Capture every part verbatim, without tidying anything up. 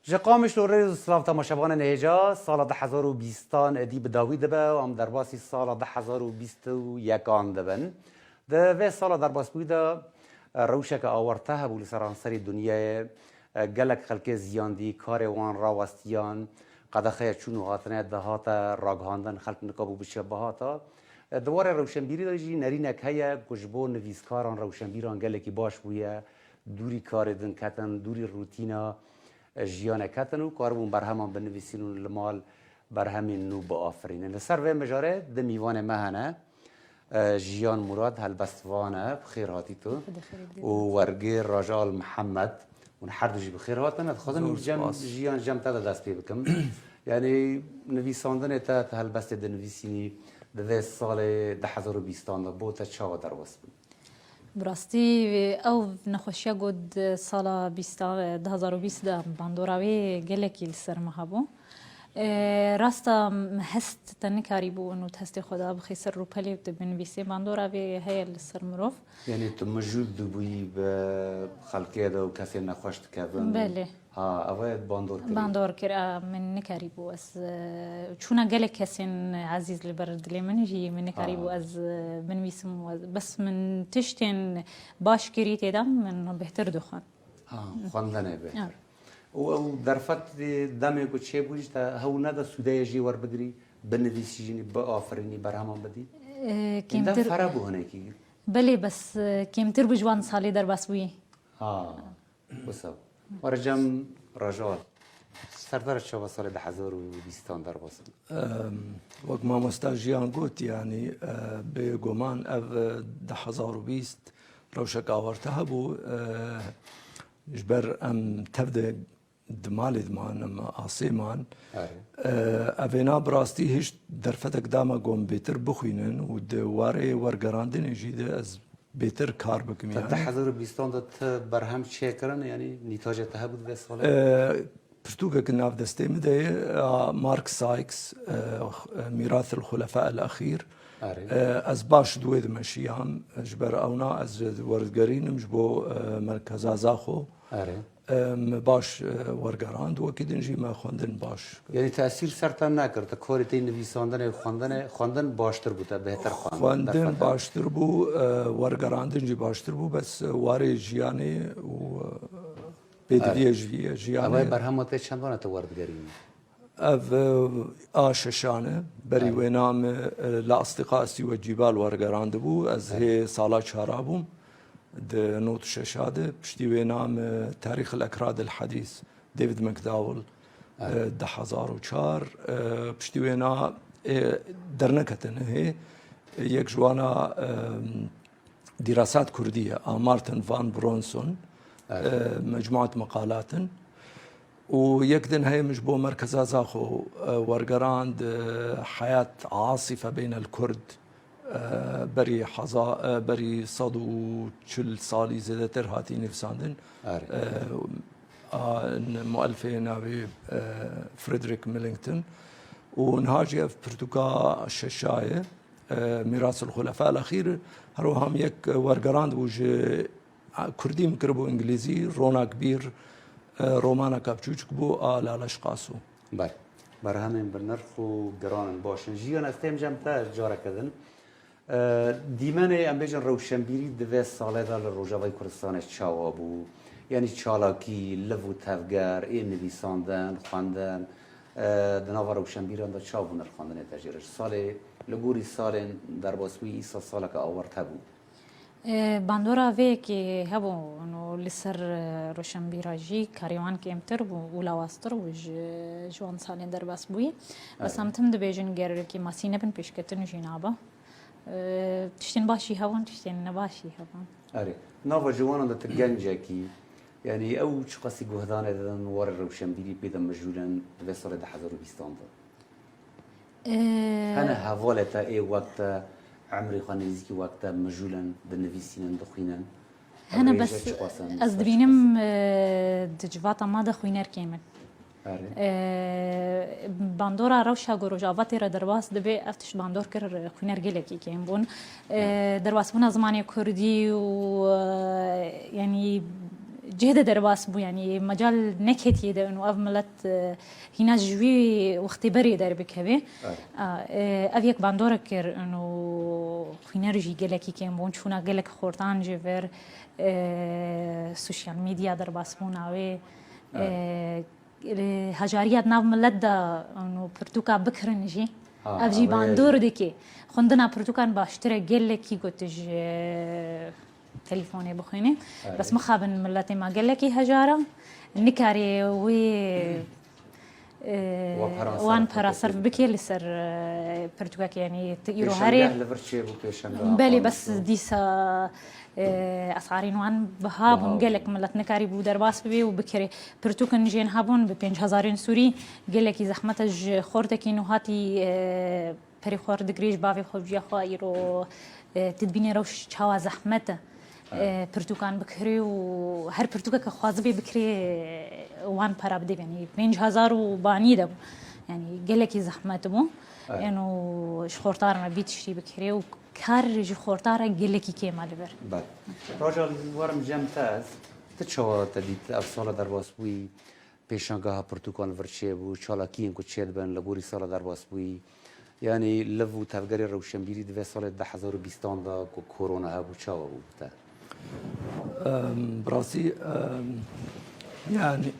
Ji Qamişlo rêz û silav temaşevanên hêja, sala du hezar û bîstan êdî bi dawî dibe û em derbasî sala du hezar û bîst û yekan dibin. Di vê sala derbasbûyî de, e, rewşeke awarte hebû li seranserê dinyayê. E, gelek xelkê ziyandî, karê wan rawestiyan, qedexeya çûn û hatinê dihate ragihandin, xelk nikabû biçe bihata. E, di warê rewşenbîrî de jî nerînek heye ku ji bo nivîskaran, rewşenbîran gelekî baş bûye, dûrî karê din ketin, dûrî rûtîna jiyanê ketin û karibûn berheman binivîsîn û li mal berhemên nû biafirînin. Li ser vê mijarê du mîvanê me hene. E, Jiyan Murad, helbestvan e, bi xêr hatî tu. Xwedê xêrê bide. Û wergêr Rajal Mihemed, hûn her du jî bi xêr hatin. Ez dixwazim Zor cem spas. Jiyan, cem te de dest pê bikim. Yanî nivîsandinê te, te helbestê dinivîsînî di vê salê du hezar û bîstan de bo te çawa derbas bû? Bi rastî ew nexweşiya ku di sala bîsta, du hezar û bîst de bandora wê gelekî li ser min hebû. E, rasta hest te nikarîbû û hestê xwe de bixî ser rûpelê û tu binivîsî. Bandora vê heye li ser mirov. Yanî tu mijûl dibûyî bi xelkê de û kesên nexweş dikevin? Belê. Ha, ev e bandor kirî. Bandor kir, a, min nikarîbû ez, e, çûna gelek kesên ezîz li ber dilê min jî min nikarîbû Ha. ez, e, binivîsim û ez, bes min tiştên baş kirî tê de min bêhtir dixwend. Ha, xwendinê bêhtir. Ya. Û ew derfet demê ku çêbû jî te hewl neda sûdeyê jî werbigirî, binivîsî jî, biafirînî, berheman bidî? E, Êndî kêmtir fere bû hinekî. Belê, bes, e, kêmtir bû ji wan salê derbas bûyî. Ha. Wisa. Were cem Rajal. Serdar çawa salê du hezar û bîstan derbas bû? Em, wek mamosta Jiyan got, yanî, e, bêguman ev, e, du hezar û bîst rewşek awarte hebû, e, ji ber em tev de di malê diman, em asê man. Erê. E, evêna bi rastî hişt derfetek dama gom bêtir bixwînin û di warê wergerandinê jî de ez bêtir kar bikim, Te yanî. Du hezar û bîstan de ti berhem çêkirin, yanî nîtajê te hebû di vê salê? E, pirtûkek nav destê min de ye, a, Mark Sykes, e, x-, e, Mîrathil Xulefa el Exîr. Erê. E, ez baş di wê dimeşiyam, ji ber ewna ez werdigerînim ji bo, e, merkeza Zaxo. Erê. E, me baş, e, wergerand, wekî din jî me xwendin baş. Yanî tesîr ser te nekir, te karê te nivîsandinê, xwendinê, xwendin baştir bû, te bêhtir xwend, Xwendin derfetin. Baştir bû, e, wergerandin jî baştir bû, bes, e, warê jiyanê û, e, pêdiviyê Evet. Ji vî jiyanê. Ev berhema te çend wan e te werdigerînî? Ev, e, a şeşan e. Berî Evet. wê nam, e, La Asdiqa Siwe Cîbal wergerandibû. Ez Evet. hê sala çara bûm. Di nod şeşa de. Piştî wê nam, e, Tarîx el Ekrad el Hadîs, David McDowell, Evet. e, du hezar û çar. E, piştî wê na, e, derneketine hê. E, yek ji wana, e, Dîrasat Kurdî ye, a Martin Van Bronson, Evet. e, mecmuat meqalatin. Û yek din heye min ji bo Merkeza Zaxo, e, wergerand, e, Heyat Asife Beynel Kurd, e, berî heza-, e, berî sed û çil salî zêdetir hatî nivîsandin. Erê. E, a, n-, muelifê navê, e, Frederick Millington. Û niha jî ev pirtûka şeşa ye. E, Mîrasul Xulefa el Exîr, her wiha min yek wergerand bû ji, a, kurdî min kiribû îngilîzî, Ronak Bîr, e, romanaka biçûçik bû, a Laleş Qaso. Belê. Berhemên bi nirx û giran in, baş in. Jiyan, ez têm cem te careke din. E, dîmenê, em bêjin, rewşenbîrî di vê salê de li Rojavayê Kurdistanê çawa bû? Yanî çalakî, liv û tevger, ê nivîsandin, xwendin, e, di nava rewşenbîran de çawa bû nirxandinê te jê re? Ji salê, li gorî salên derbasbûyî, îsal saleke awarte bû. E, bandora vê yekê hebû, no, li ser, e, roşenbîra jî karê wan kêmtir bû û lawaztir bû ji, ji wan salên derbas bûyî. Bes Evet. em tim dibêjin, ger kêmasî nebin, pêşketin jî nabe. E, tiştên baş jî hebûn, tiştên nebaş jî hebûn. Erê. Nava ciwanan de tu gencekî, yanî ew çiqasî guhdanê didin warê rewşenbîrî pê de mijûl in di vê salê du hezar û bîstan de? Ee, Hene hevalê te ê wek te, emrê xwe nêzîkî wek te, mijûl in, dinivîsînin, dixwînin? Hene, rêje bes çiqas in, ez ser dibînim, çiqas in? Ee, di civata me de xwîner kêm in. Erê. Ee, bandora rewşa ku Rojava tê re derbas dibe, ev tişt bandor kir, xwîner gelekî kêm bûn. Ee, Evet. Derbasbûna zimanê kurdî û, ee, yanî cihê de derbas bû, yanî mecal neketiye de û ev milet, e, hîna ji wî wextê berê derbikeve. A, e, ev yek bandorek kir û xwîner jî gelekî kêm bûn, çûna gelek xortan ji vir, e, sosyal medya derbas bûna wê. E, e, hejariya di nav milet de û pirtûka bikirin jî. Ha, ev jî bandor dike. Xwendina pirtûkan baştir e, gelekî ku tu ji telefonê bixwînî. Bes mixabin miletê me gelekî hejar e. Nikarê wê, e, wan pera serf bike li ser, e, pirtûkek, yanî tu îro herê. Pêşangeh li vir çêbû, pêşangeh. Belê, bes dîsa, e, esarên wan biha bûn. Gelek milet nikarîbû derbas bibe û bikirê. Pirtûkin jên hebûn bi pênc hezarên sûrî. Gelekî zehmet e ji xortekî nû hatî, e, perê xwe digirê ji bavê xwe, viya xwe îro, e, tu dibînî rewş çawa zehmet e, e, pirtûkan bikirê û her pirtûkeke xwazibê bikirê, e, wan pera bidê, yanî pênc hezar û banî de bû. Yanî gelekî zehmet bû. Eno ji xortar me bî tiştî bikirê û kar ji xortar re gelekî kêm e li vir. Belê. Roja, werim cem te ez. Tu çawa te dît ev sala derbas bûyî? Pêşangeha pirtûkan li vir çêbû, çalakiyên ku çêdibin li gorî sala derbasbûyî, yanî liv û tevgerê rewşenbîrî di vê salê du hezar û bîstan de ku korona hebû, çawa bû bi te? Em, bi rastî, em, yanî,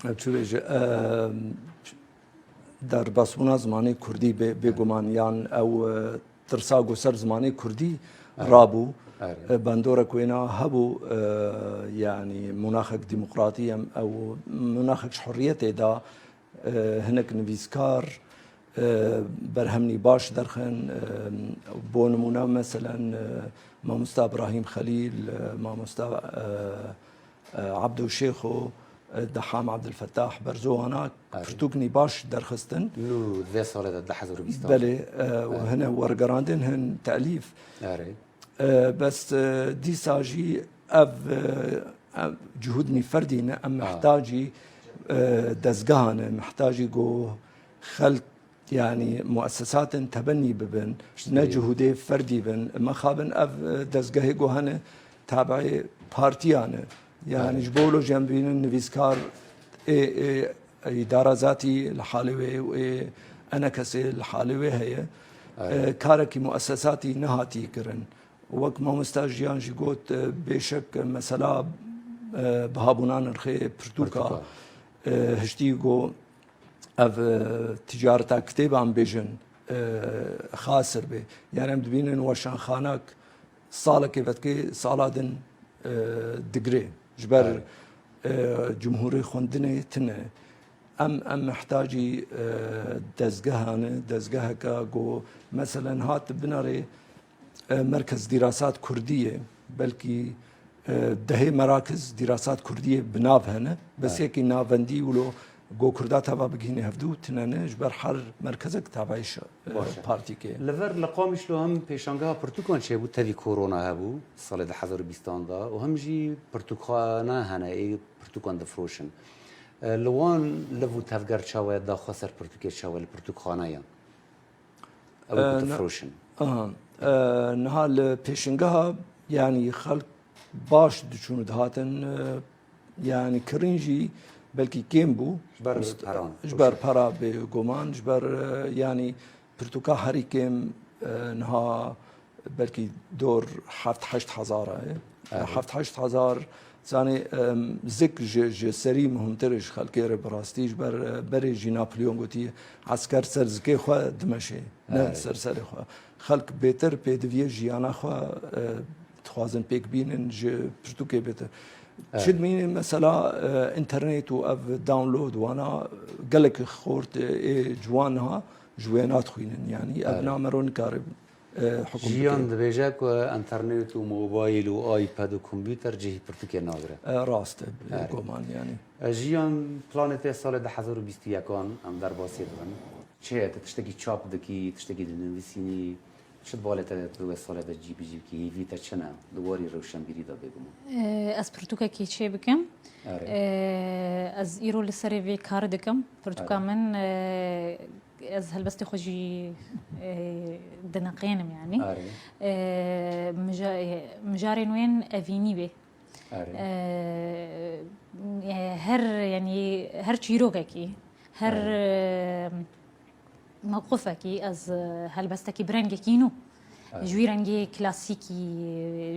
ev çi bêje, em, derbasbûna zimanê kurdî bê, bêguman, yan ew, e, tirsa ku ser zimanê kurdî rabû. E, bandorek wêna hebû, e, yanî munaxek demokratî em ew munaxek ji hurriyetê da, e, hinek nivîskar, e, berhemnî baş derxin, e, bo nimûne meselen, e, mamosta Ibrahîm Xelîl, e, mamosta, e, e, Abdo Şêxo, e, Deham Abdulfetah, Berzo wana pirtûknî baş derxistin. Nû di vê salê de, du hezar û bîstan. Belê, e, û hine wergerandin, hin telîf. E, bes, e, dîsa jî ev, e, ev cihûdnî ferdî ne, em mihtacî, e, dezgeha ne, mihtacî ku xelk Yanî muesesatên tebenî bibin, ne cihûdê ferdî bin. Mexabin ev, e, dezgehê ku hene tabiê partiyan e. Yanî ji bo wilo jî em dibînin nivîskar ê, ê, îdara zatî li halê wê û ê enekesê li halê wê heye. E, karekî muesesatî nehatî kirin. Wek mamosta Jiyan jî got, e, bêşek mesela, e, bihabûna nirxê pirtûka, e, hiştî ku ev, e, ticareta kitêban bêjin, e, xasir bê. Yanî em dibînin weşanxanek salekê vedikê sala din, e, digirê. Ji ber, e, cumhûrê xwendinê tune. Em, em mihtacî, e, dezgehan e, dezgeheke ku meselen hat binarê, e, Merkez Dîrasat Kurdî ye, belkî, e, dehê merakiz dîrasat kurdî yê bi nav hene, bes yekî navendî wilo go kurda teva bigihîne hevdû tine ne, ji ber her merkezek tabayî şi-, e, partîkê. Li vir li Qamişlo hem pêşangeha pirtûkan çêbû, tevî korona hebû, salê du hezar û bîstan de, û hem jî pirtûkxane hene, ê pirtûkan difiroşin. E, li wan liv û tevger çawa ye, daxwe ser pirtûkê çawa ye li pirtûkxaneyan? Ew ê ku, e, ne-, difiroşin. Aha. E, niha li pêşingeha, yanî xelk baş diçûn û dihatin, e, yanî kirin jî belkî kêm bû. Ji ber peran. Ji ber pera bêguman, ji ber, e, yanî pirtûka herî kêm, e, niha belkî dor heft heşt hezar e. Heft heşt hezar, zanî, em, zik ji, ji serî muhimtir e ji xelkê re bi rastî, ji ber, e, berê jî Napolyon gotî, esker ser zikê xwe dimeşê, ne ser serê xwe. Xelk bêtir pêdiviyê jiyana xwe, e, dixwazin pêk bînin ji pirtûkê bêtir. Çi dimîne mesela, e, înternet û ev download wana gelek xort, e, ê ciwan niha ji wêna dixwînin. Yanî ev namero nikare e, hukm bike. Jiyan dibêje ku enternet û mobayl û iPad û kompûter cihî pirtûkê nagire. E, rast e, bêguman yanî. E, Jiyan, planê te salê du hezar û bîst û yekan em derbasî dibin. Çi ye, tu tiştekî çap dikî, tiştekî dinivîsînî, çi di balê te de tu wê salê de cîbicî bikî, hêvî te çi ne? Di warî rewşenbîrî de bêguman. E, ez pirtûkekî çê bikim. E, ez îro li serê vê kar dikim. Pirtûka min, e, Ez helbestê xwe jî, e, dineqênim, yanî. E, mija-, e, mijarên wên evînî bê. Erê. Ee, e, her, yani, her çîrokekî, her e, mewqifekî ez, e, helbestekî bi rengekî nû. Ji wî rengê klasîkî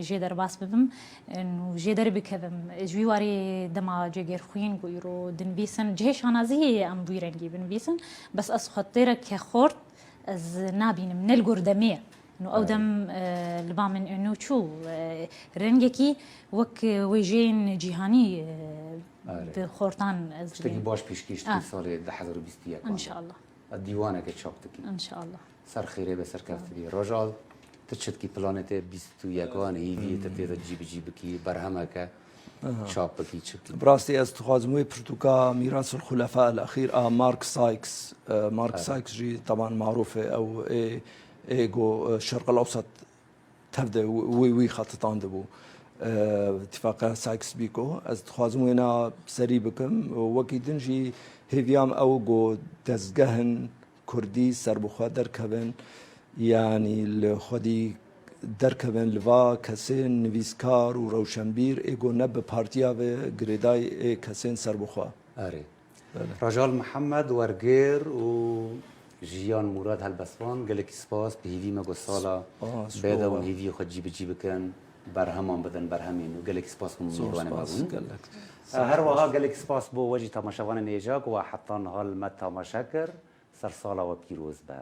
jê derbas bibim û jê derbikevim. Ji wî warê dema cêgêrxwîn ku îro dinivîsin, cihê şanaziyê em bi wî rengî binivîsin. Bes ez xwe têreke xort ez nabînim, ne li gor demê ye. Nû ew dem, e, li ba min û çû, e, rengekî wek, e, wêjeyên cîhanî, e, Erê. bi xortan ez Tiştekî dibînim. baş pêşkêş Ah. dikî salê du hezar û bîst û yek. Înşallah. Dîwaneke çap dikî. Înşallah. Ser xêrê be, ser kevtî bî. Rojal, tu çi dikî, planê te bîst û yekan hêviyê te tê de cîbicî bikî, berhemeke çap bikî, çi bikî? Bi rastî ez dixwazim wê pirtûka Mîrasul Xulefâ el Exîr a Mark Sykes, e, Mark Sykes jî teban marûf e, ew ê, ê go, e, Şerq el Ewsat tev de wî, wî xetitandibû. E, Îtîfaqa Sykes-Picot. Ez dixwazim wêna serî bikim. Wekî din jî hêviya min ew go dezgehên kurdî serbixwe derkevin, yanî li xwedî derkevin li va kesên nivîskar û rewşenbîr ê go ne bi partiya ve girêdayî ê kesên serbixwe. Erê. Rojal Mihemed, wergêr û Jiyan Murad, helbestvan, gelekî spas. Bi hêvî me ku sala Spas, bê de spas. Hûn hêviyê xwe cîbicî bikin, berheman bidin, berhemên nû. Gelekî spas ku Zor mêvanê me spas, bûn. gelek. Her wiha gelekî spas bo we jî, temaşevanên hêja, ku we heta niha li me temaşe kir. Ser sala we pîroz be.